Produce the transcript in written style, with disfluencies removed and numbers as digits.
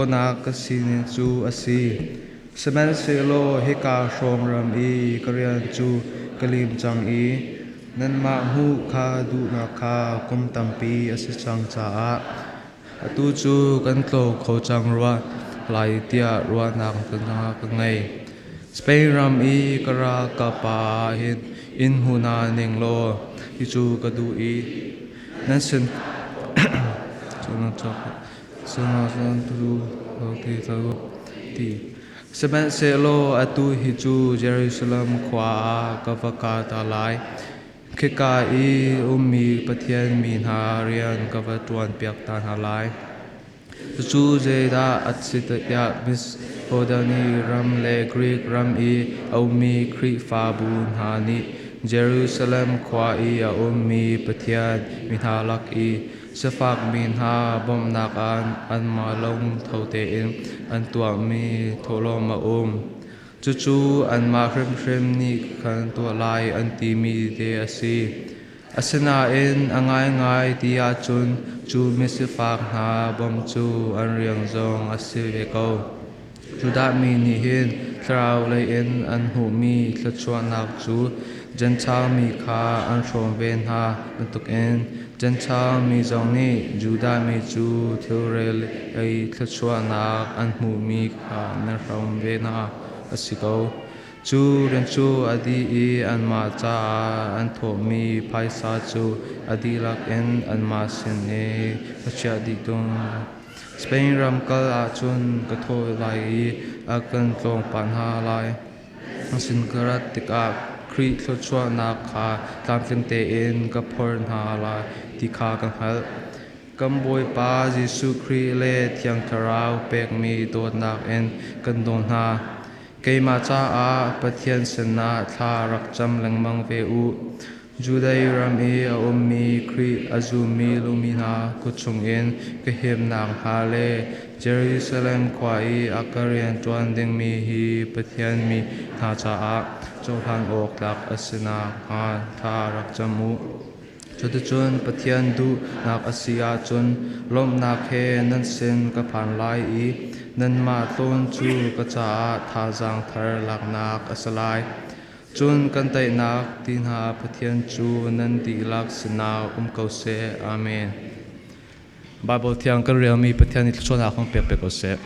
Nak ka sining cu a si. Sihmanhsehlaw hika hrawng ram i ka rian cu ka lim cang i nanmah hmuh kha duhnak kha kum tampi a si cang caah atu cu kan tlaw kho cang rua lai tiah ruahnak ka ngei. Spain ram i ka ralkap pa ah hin in hmu hna ning law ti cu ka duh i nan sin Sihmanhsehlaw atu hi cu Jerusalem khua ah ka va kal ta lai. Khika i ummi Pathian mi hna rian ka va ṭuanpiak ta hna lai. Cucu zeidah a si tiah Masedoni ram le Grik ram i a ummi Khrihfabu hna nih Jerusalem khua i a ummi Pathian mi hna lak i Sifakmi hna bawmhnak ah anmah lungtho tein an tuahmi thawhlawm a um. Cucu anmah hrimhrim nih kan tuah lai an timi te a si. Asinain a ngaingai ti ahcun cu misifak hna bawmh cu an rian zong a si ve ko. Judah mi nih hin thlarau lei in an hmuhmi thluachuahnak cu Jentail mi kha an hrawm ve hna bantukin Jentail mi zong nih Judah mi cu thilrel lei thluachuahnak an hmuhmi kha nan hrawm ve hna a si ko. Cu rian cu a dih i anmah caah an thawhmi phaisa cu a dihlak in anmah sin i ka chiah dih tung. Spain ram kal ahcun ka thawh lai i a kan tlawng pah hna lai. Sin ka rat tikah Khrih thluachuahnak kha tlamtling tein ka phorh hna lai ti kha ka hngalh. Kan Bawipa Jesuh Khrih le Thiang Thlarau pekmi dawtnak in kan daw hna. Keimah caah Pathian sinah thla rak cam lengmang ve u. Judea ram i a ummi Khrih a zummi lumi hna kut chungin ka himnak hnga le Jerusalem khua i a ka rianṭuan dingmi hi Pathian mi hna caah cohlan awk tlak a si nakhnga thla rak cam u. Cuticun Pathian duhnak a si ahcun lawmhnak he nan sin ka phan lai i nanmah tlawn cu ka caah thazaang thar laknak a si lai. Cun kan daihnak ti hna Pathian cu nan dihlak sinah um ko seh. Amen. Baibal thiang kan relmi Pathian nih thluachuahnak hong pek pe ko seh.